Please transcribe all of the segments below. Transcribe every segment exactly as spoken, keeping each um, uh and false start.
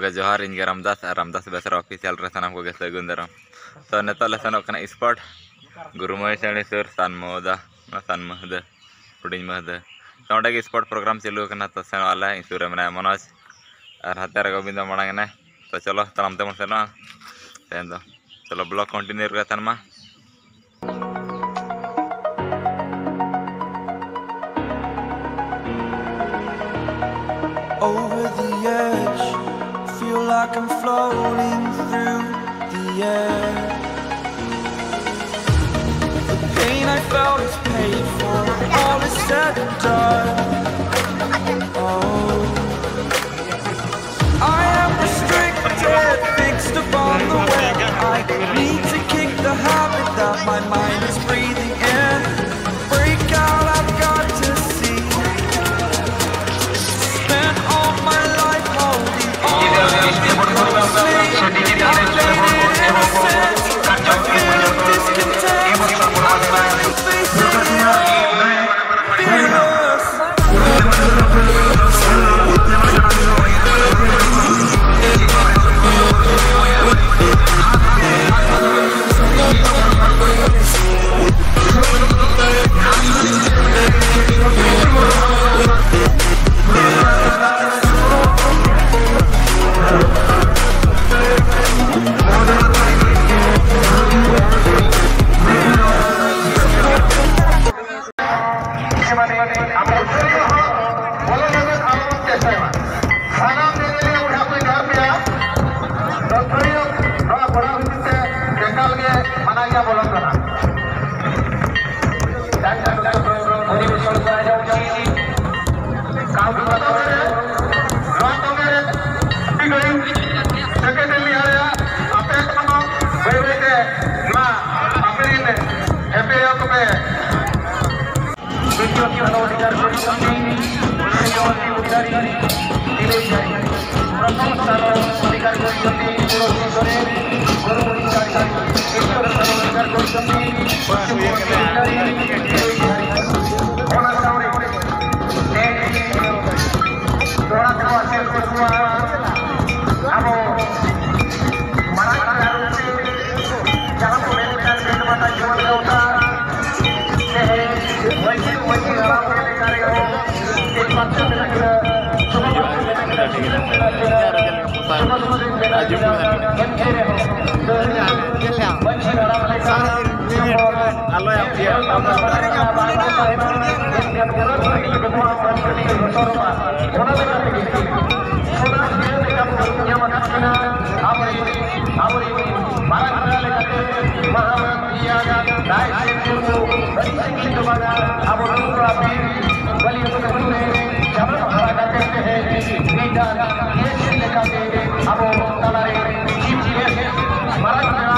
ᱜᱚᱢᱠᱮ ᱡᱚᱦᱟᱨ, ᱤᱧ ᱜᱮ ᱨᱟᱢᱫᱟᱥ ᱟᱨ ᱨᱟᱢᱫᱟᱥ ᱵᱮᱥᱨᱟ ᱚᱯᱷᱤᱥᱤᱭᱟᱞ ᱨᱮ ᱥᱟᱱᱟᱢ ᱠᱚᱜᱮ ᱥᱟᱹᱜᱩᱱ ᱫᱟᱨᱟᱢ᱾ ᱛᱚ ᱱᱤᱛᱚᱜ ᱞᱮ ᱥᱮᱱᱚᱜ ᱠᱟᱱᱟ ᱥᱯᱚᱴ ᱜᱩᱨᱩᱢᱟᱹᱭ ᱥᱟᱹᱲᱤ ᱥᱩᱨ ᱥᱟᱱᱢᱚᱦᱫᱟ, ᱥᱟᱱᱢᱚᱦᱫᱟ, ᱦᱩᱰᱤᱧ ᱢᱟᱹᱦᱫᱟᱹ᱾ ᱛᱚ ᱚᱸᱰᱮ ᱜᱮ ᱥᱯᱚᱴ ᱯᱨᱳᱜᱨᱟᱢ ᱪᱟᱹᱞᱩ ᱟᱠᱟᱱᱟ, ᱛᱚ ᱥᱮᱱᱚᱜ ᱟᱞᱮ᱾ ᱤᱧ ᱥᱩᱨ ᱨᱮ ᱢᱮᱱᱟᱭᱟ ᱢᱚᱱᱳᱡᱽ ᱟᱨ ᱦᱟᱛᱮ ᱨᱮ ᱜᱳᱵᱤᱱᱫᱚ ᱢᱟᱲᱟᱝ ᱮᱱᱟᱭ᱾ ᱛᱚ ᱪᱚᱞᱚ ᱛᱟᱲᱟᱢ ᱛᱮᱵᱚᱱ ᱥᱮᱱᱚᱜᱼᱟ ᱛᱮᱦᱮᱧ ᱫᱚ᱾ ᱪᱚᱞᱚ ᱵᱞᱚᱜ ᱠᱚᱱᱴᱤᱱᱤᱭᱩ ᱨᱮᱜᱮ ᱛᱟᱦᱮᱱ ᱢᱟ᱾ Over the edge, feel like I'm floating through the air. The pain I felt is paid for, all is said and done. Oh, I am restricted, fixed upon the web. I need to kick the habit that my mind is breathing in. Break out, I've got to see. Spent all my life holding on. I played it innocent. I feel discontent. I finally face it. Fearless. ᱟᱵᱚ ᱩᱛᱟᱹᱨᱤᱭᱟᱹ ᱦᱚᱸ ᱵᱚᱞᱚ ᱞᱟᱹᱜᱤᱫ ᱟᱞᱚᱵᱚᱱ ᱪᱮᱥᱴᱟᱭ ᱢᱟ᱾ ᱥᱟᱱᱟᱢ ᱧᱮᱧᱮᱞᱤᱭᱟᱹ ᱚᱲᱟᱜ ᱠᱚ ᱡᱟᱦᱟᱸ ᱯᱮᱭᱟ ᱫᱚᱠᱷᱚᱲᱤᱭᱟᱹ ᱱᱚᱣᱟ ᱠᱚᱲᱟ ᱦᱩᱭᱩᱜ ᱛᱮ ᱮᱠᱟᱞ ᱜᱮ ᱢᱟᱱᱟ ᱜᱮᱭᱟ ᱵᱚᱞᱚᱱ ᱠᱟᱱᱟ᱾ ᱰᱟᱠᱛᱟᱨ ᱰᱚᱠᱴᱚᱨ ᱯᱚᱨᱤᱵᱮᱥᱚᱱ ᱠᱚ ᱟᱸᱡᱚᱢ ᱠᱟᱹᱢᱤ ᱠᱟᱹᱢᱤ ᱠᱟᱛᱮ ᱱᱚᱣᱟ ᱠᱟᱹᱢᱤ ᱨᱮ ᱟᱹᱰᱤ ᱜᱷᱟᱹᱲᱤᱡ ᱥᱮᱠᱨᱮᱴᱟᱨᱤ ᱟᱞᱮᱭᱟᱜ ᱟᱯᱮ ᱠᱚ ᱵᱟᱹᱭ ᱵᱟᱹᱭ ᱛᱮ ᱱᱚᱣᱟ ᱟᱯᱮ ᱨᱤᱱ ᱦᱮᱯᱮ ᱦᱚᱸ ᱛᱚᱵᱮ ᱵᱤᱰᱤᱳ ᱠᱷᱚᱱ ᱚᱫᱷᱤᱠᱟᱨ ᱠᱚᱨᱤᱥᱚᱱᱛᱤ ᱥᱨᱤᱢᱚᱛᱤ ᱩᱰᱷᱟᱨᱤ ᱫᱤᱞᱤᱯ ᱡᱷᱟᱨᱤ, ᱯᱨᱚᱛᱷᱚᱢ ᱥᱛᱷᱟᱱ ᱚᱫᱷᱤᱠᱟᱨ ᱠᱚᱨᱤᱥᱚᱱᱛᱤ ᱛᱩᱞᱚᱥᱤ ᱥᱚᱨᱮᱱ, ᱜᱩᱨᱩ ᱩᱰᱷᱟᱨᱤ, ᱫᱤᱛᱤᱭᱚ ᱥᱛᱷᱟᱱ ᱚᱫᱷᱤᱠᱟᱨ ᱠᱚᱨᱤᱥᱚᱱᱛᱤ ᱯᱚᱥᱪᱤᱢ ᱵᱚᱝᱜᱚ ᱩᱰᱷᱟᱨᱤ ᱫᱤᱞᱤᱯ ᱡᱷᱟᱨᱤ᱾ ᱚᱱᱟ ᱥᱟᱶᱨᱮ ᱛᱮᱦᱮᱧ ᱫᱚᱦᱲᱟ ᱛᱮᱠᱚ ᱟᱥᱮᱨ ᱠᱚ ᱠᱚᱣᱟ᱾ ᱟᱞᱚᱭ ᱟᱯᱮᱭᱟ᱾ ᱚᱱᱟ ᱞᱮᱠᱟᱛᱮ ᱟᱵᱚᱨᱮᱱ, ᱟᱵᱚᱨᱮᱱ ᱢᱟᱨᱟᱝ ᱯᱮᱲᱟ ᱞᱮᱠᱟᱛᱮ ᱢᱟᱦᱟᱢᱟᱱ ᱤᱭᱟᱹ ᱫᱟᱭ ᱥᱮ ᱢᱩᱨᱢᱩ ᱟᱹᱰᱤ ᱥᱟᱺᱜᱤᱧ ᱫᱚ ᱵᱟᱝᱟ, ᱟᱵᱚ ᱱᱚᱣᱟ ᱵᱤᱨ ᱵᱟᱹᱞᱤ ᱟᱹᱛᱩ ᱨᱮ ᱡᱟᱱᱟᱢ ᱦᱟᱨᱟ ᱠᱟᱛᱮ ᱛᱮᱦᱮᱧ ᱢᱤᱫᱴᱟᱝ ᱤᱭᱟᱹ ᱞᱮᱠᱟᱛᱮ ᱟᱵᱚ ᱛᱟᱞᱟᱨᱮ chief guest ᱢᱟᱨᱟᱝ ᱯᱮᱲᱟ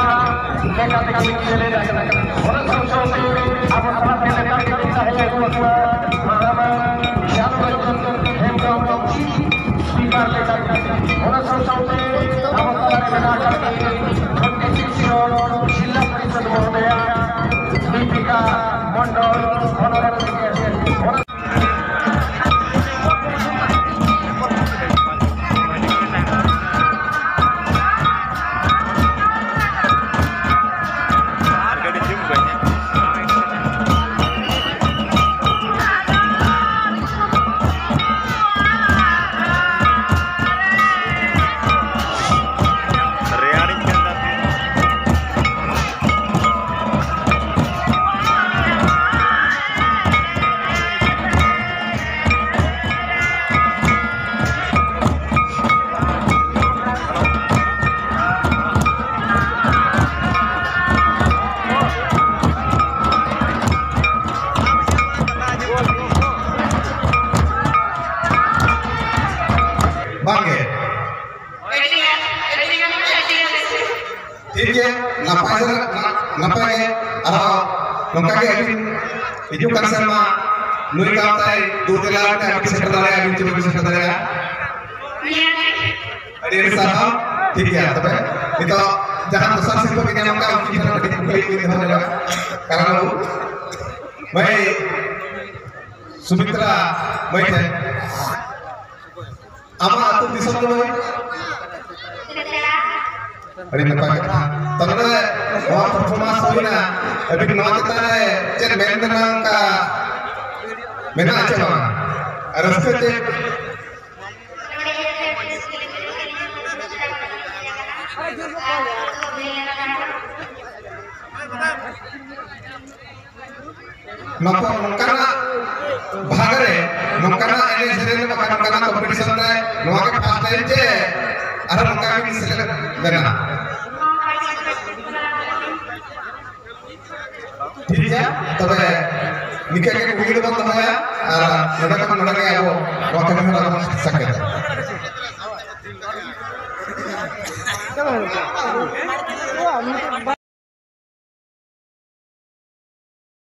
ᱞᱮᱠᱟᱛᱮ ᱠᱟᱹᱢᱤ ᱥᱮᱞᱮᱫ ᱟᱠᱟᱱᱟ᱾ ᱚᱱᱟ ᱥᱟᱶ ᱥᱟᱶᱛᱮ ᱟᱵᱚ ᱛᱟᱞᱟᱨᱮ ᱞᱮᱠᱟᱛᱮ ᱛᱟᱦᱮᱸ ᱟᱹᱜᱩ ᱟᱠᱟᱱᱟ ᱢᱟᱦᱟᱢᱟᱱ ᱥᱟᱞᱩ ᱨᱚᱧᱡᱚᱱ ᱦᱮᱢᱵᱨᱚᱢ chief speaker ᱞᱮᱠᱟᱛᱮ᱾ ᱚᱱᱟ ᱥᱟᱶ ᱥᱟᱶᱛᱮ ᱟᱵᱚ ᱛᱟᱞᱟᱨᱮ ᱢᱮᱱᱟᱜ ᱟᱠᱟᱫ ᱠᱷᱚᱱᱰᱤ ᱥᱤᱝ ᱥᱚᱨᱮᱱ ᱡᱤᱞᱟ ᱯᱚᱨᱤᱥᱚᱫ ᱢᱚᱦᱳᱫᱚᱭᱟ, ᱫᱤᱯᱤᱠᱟ ᱢᱚᱱᱰᱚᱞ, honorable guest᱾ ᱚᱱᱟ ᱵᱟᱝᱜᱮ᱾ ᱴᱷᱤᱠ ᱜᱮᱭᱟ, ᱱᱟᱯᱟᱭ ᱜᱮ, ᱱᱟᱯᱟᱭ ᱜᱮ᱾ ᱟᱨᱦᱚᱸ ᱱᱚᱝᱠᱟ ᱜᱮ ᱟᱹᱵᱤᱱ ᱦᱤᱡᱩᱜ ᱠᱟᱱ ᱥᱮᱨᱢᱟ ᱱᱩᱭ ᱜᱟᱶᱛᱟᱭ ᱫᱩ ᱛᱮᱞᱟ ᱨᱮ ᱟᱹᱵᱤᱱ ᱥᱮᱴᱮᱨ ᱫᱟᱲᱮᱭᱟᱜᱼᱟ, ᱟᱹᱵᱤᱱ ᱪᱮᱫ ᱵᱤᱱ ᱥᱮᱴᱮᱨ ᱫᱟᱲᱮᱭᱟᱜᱼᱟ᱾ ᱟᱹᱰᱤ ᱟᱹᱰᱤ ᱥᱟᱨᱦᱟᱣ᱾ ᱴᱷᱤᱠ ᱜᱮᱭᱟ, ᱛᱚᱵᱮ ᱱᱤᱛᱚᱜ ᱡᱟᱦᱟᱸ ᱫᱚᱥᱟᱨ ᱥᱤᱨᱯᱟᱹ ᱜᱮ ᱧᱟᱢ ᱠᱟᱜ, ᱩᱱᱠᱤᱱ ᱴᱷᱮᱱ ᱠᱟᱹᱴᱤᱡ ᱠᱩᱠᱞᱤ ᱞᱤᱧ ᱫᱚᱦᱚ ᱧᱚᱜᱟ᱾ ᱠᱟᱨᱚᱱ ᱵᱟᱹᱵᱩ, ᱢᱟᱹᱭ ᱥᱩᱢᱤᱛᱨᱟ ᱢᱟᱹᱭ ᱴᱷᱮᱱ, ᱟᱢᱟᱜ ᱟᱹᱛᱩ ᱫᱤᱥᱚᱢ ᱫᱚ ᱢᱟᱹᱭ? ᱟᱹᱰᱤ ᱱᱟᱯᱟᱭ ᱠᱟᱛᱷᱟ᱾ ᱛᱟᱦᱞᱮ ᱱᱚᱣᱟ ᱯᱟᱨᱯᱷᱚᱨᱢᱟᱱᱥ ᱦᱩᱭᱱᱟ, ᱟᱹᱵᱤᱱ ᱱᱚᱣᱟ ᱪᱮᱛᱟᱱ ᱨᱮ ᱪᱮᱫ ᱢᱮᱱ ᱨᱮᱱᱟᱜ ᱚᱱᱠᱟ ᱢᱮᱱᱟᱜᱼᱟ ᱪᱮ ᱵᱟᱝ? ᱨᱟᱹᱥᱠᱟᱹ ᱪᱮᱫ? ᱱᱚᱝᱠᱟ, ᱱᱚᱝᱠᱟᱱᱟᱜ ᱵᱷᱟᱜᱽ ᱨᱮ, ᱱᱚᱝᱠᱟᱱᱟᱜ ᱮᱱᱮᱡ ᱥᱮᱨᱮᱧ ᱨᱮ, ᱵᱟᱠᱷᱟᱱ ᱱᱚᱝᱠᱟᱱᱟᱜ ᱠᱚᱢᱯᱤᱴᱤᱥᱚᱱ ᱨᱮ ᱱᱚᱣᱟ ᱜᱮ ᱯᱷᱟᱥᱴ ᱴᱟᱭᱤᱢ ᱡᱮ ᱟᱨᱦᱚᱸ ᱱᱚᱝᱠᱟ ᱵᱤᱱ ᱥᱮᱞᱮᱫ ᱞᱮᱱᱟ? ᱴᱷᱤᱠ ᱜᱮᱭᱟ, ᱛᱚᱵᱮ ᱱᱤᱝᱠᱟᱹ ᱜᱮ ᱠᱩᱠᱞᱤ ᱫᱚᱵᱚᱱ ᱫᱚᱦᱚᱭᱟ ᱟᱨ ᱱᱚᱰᱮ ᱠᱷᱚᱱ ᱱᱚᱰᱮ ᱜᱮ ᱟᱵᱚ ᱱᱚᱣᱟ ᱠᱟᱹᱢᱤ ᱦᱚᱨᱟ ᱫᱚᱵᱚᱱ ᱥᱟᱠᱮᱛᱟ᱾